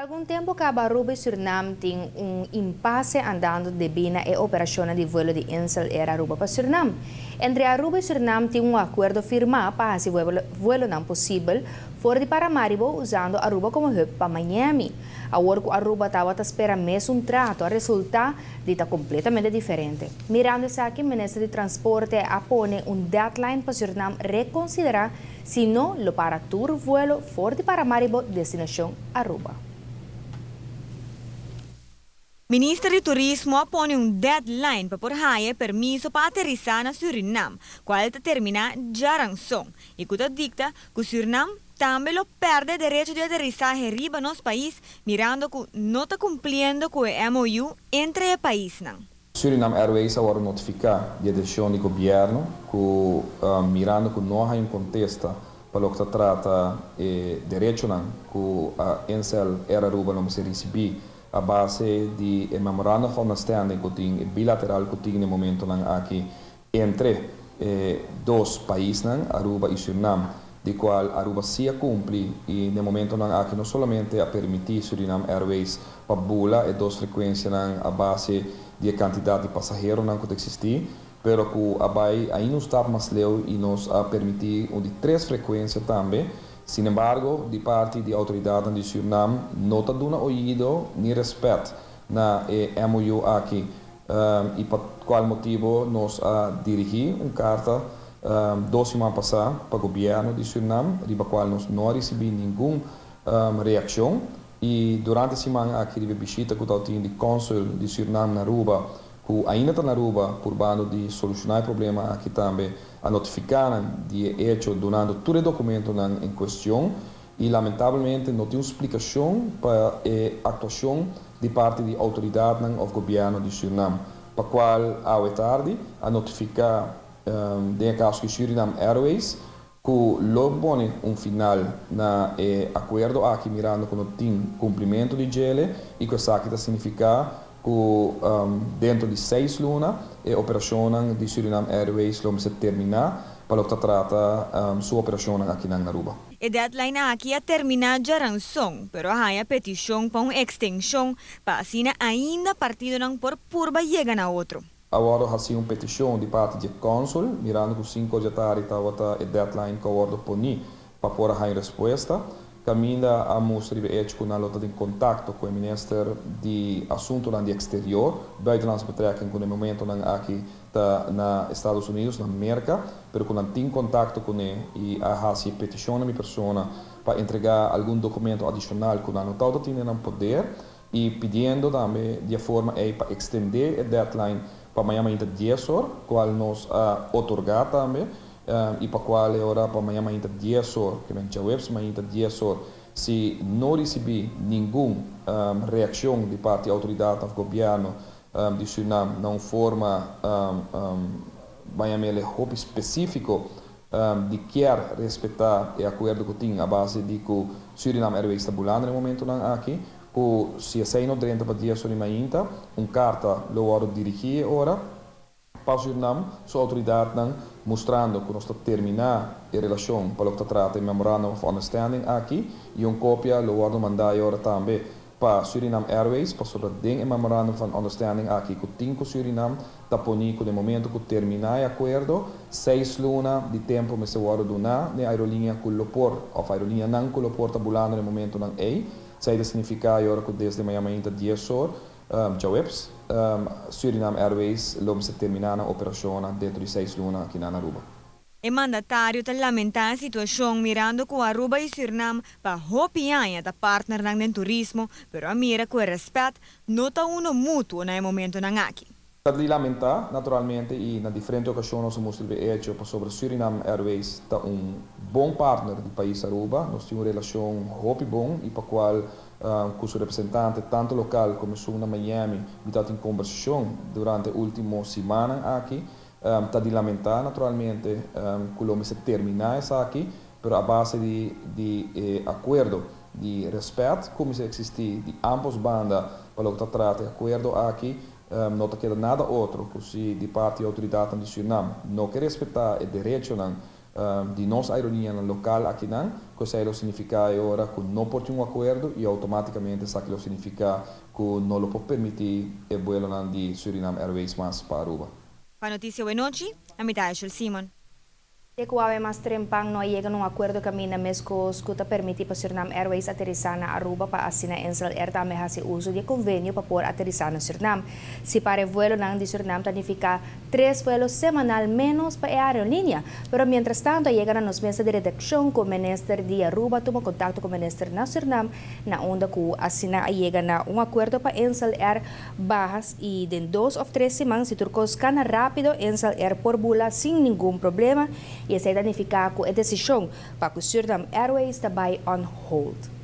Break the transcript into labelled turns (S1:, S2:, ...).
S1: Algun tempo caba Aruba y Surinam tin un impasse andando debi na e operacion di vuelo di Insel Air Aruba pa Surinam. Entre Aruba y Surinam tin un acuerdo firma pa haci vuelonan posibel for di Paramaribo usando Aruba como hub pa Miami. Awor cu Aruba tabata spera mesun trato, a resulta di ta completamente diferente. Mirando esaki, Minister di Transporte a pone un deadline pa Surinam reconsidera, sino lo para tur vuelo for di Paramaribo destinacion Aruba.
S2: Minister di Turismo a pone un deadline pa por haya permiso pa aterisa na Surinam, cual ta termina diaranson, y cu ta dicta cu Surinam tambe lo perde derecho di aterisahe riba nos pais, mirando cu no ta cumpliendo cu e MOU entre e paisnan.
S3: Surinam Airways a wordo notifica di e decision di gobierno cu mirando cu no a haya un contesta pa loke ta trata e derechonan cu Insel Air Aruba lo mester ricibi a base di e Memorandum of Understanding cu tin bilateral cu tin na e momentonan aki entre e dos paisnan, Aruba y Surinam, di cual Aruba si a cumpli y na e momentonan aki no solamente a permiti Surinam Airways pa bula e dos frecuencianan a base di e cantidad di pasaheronan cu ta existi, pero cu a bay ainda un stap mas leu y nos a permiti un di tres frecuencia tambe. Sin embargo, di parti di autoridadnan di Surinam no ta duna oido ni respet na e MOU aki y pa cual motibo nos a dirigi un carta 2 siman pasa pa gobierno di Surinam, riba cual nos no a ricibi ningun reaccion. Y durante e siman aki riba bishita cu tin di consul di Surinam na Aruba, cu ainda ta na Aruba purbando di soluciona e problema aki, tambe a notifica di hecho dunando tur e documentonan en cuestion y lamentablemente no tin un splicacion pa e actuacion di parti di autoridad of gobierno di Surinam, pa cual awe tardi a notifica den caso di Surinam Airways cu lo pone un final na e acuerdo aki, mirando cu no tin cumplimento di dje y cu esaki ta significa cu dentro di 6 luna e operacion di Surinam Airways lo mester termina pa loke ta trata su operacion aki na Aruba.
S2: E deadline aki a termina diaranson, pero a haya peticion pa un extension pa asina ainda partidonan por purba yega na otro.
S3: Awor a haci un peticion di parti di consul, mirando cu 5 di atardi tabata e deadline cu a wordo poni pa por haya respuesta. Caminda a mustra e hecho cu nan ta den contacto cu e minister di Asuntonan di Exterior, Buitenlandse Betrekking, cu na e momentonan aki ta na Estados Unidos, na Merca, pero cu nan tin contacto cune y a haci peticion na mi persona pa entrega algun documento adicional cu nan no tin na poder y pidiendo tambe di forma ey pa extende e deadline pa mañan mainta 10 or, cual nos a otorga tambe, y pa cual e ora pa mañan mainta 10 or, kiermen diahuebs mainta 10 or, si no ricibi ningun reaccion di parti di autoridad of gobierno di Surinam na un forma um, hopi specifico di kier respeta e acuerdo cu tin a base di cu Surinam Airways ta bulando na e momentonan aki, cu si esey no drenta pa 10 or di mainta, un carta lo wordo dirigi ora pa Surinam su autoridadnan mustrando cu nos ta termina e relacion pa loke ta trata e Memorandum of Understanding aki y un copia lo wordo manda ora tambe pa Surinam Airways, pasobra den e Memorandum of Understanding aki cu tin cu Surinam ta poni cu na momento cu termina e acuerdo, 6 luna di tempo mester wordo duna na aerolinea cu lo por of aerolineanan cu lo por ta bulando na momentonan ey. Esey ta significa ora cu desde mañan mainta 10 or, diahuebs, Surinam Airways lo mester termina e operacion dentro di 6 luna aki na Aruba.
S2: E mandatario ta lamenta e situacion mirando cu Aruba y Surinam pa hopi aña ta partner den turismo, pero a mira cu e respet no ta uno mutuo na e momentonan aki.
S3: Ta di lamenta, naturalmente, y na diferente ocasion nos a mustra e hecho pasobra Surinam Airways ta un bon partner di pais Aruba, nos tin un relacion hopi bon y pa cual cu su representante tanto local como esun na Miami, mi ta den conversacion durante e ultimo siman aki. Ta di lamenta naturalmente cu lo mester termina esaki, pero a base di acuerdo di respet cu ta existi di ambos banda pa loke ta trata e acuerdo aki, no ta keda nada otro cu si di parti di autoridad di Surinam no kier respeta e derechonan. Di nos aerolínea lokal akinan, ku esei lo signifiká ora ku no por tin un akuerdo i outomátikamente esaki lo signifiká ku no lo por permití e vuelonan di Suriname Airways mas pa Aruba.
S2: Pa Notisia Awenochi, ami ta Simon.
S1: Te ku mas trempan no a yega na un akuerdo kaminda meskos ku ta permití pa Suriname Airways aterisá na Aruba pa asina Insel Air tambe hasi uso di konvenio pa por aterisá na Suriname. Si para vuelonan di Suriname ta nifiká tres vuelo semanal menos pa e aerolínea. Pero mientras tanto yega na nos mesa di redakshon ku minister di Aruba a tuma kontakto ku minister na Suriname, na unda ku asina a yega na un akuerdo pa Insel Air baha i den 2 òf 3 siman, si tur kos kana rápido, Insel Air por bula sin ningun problema i esei ta nifiká ku e desishon pa Suriname Airways ta bai on hold.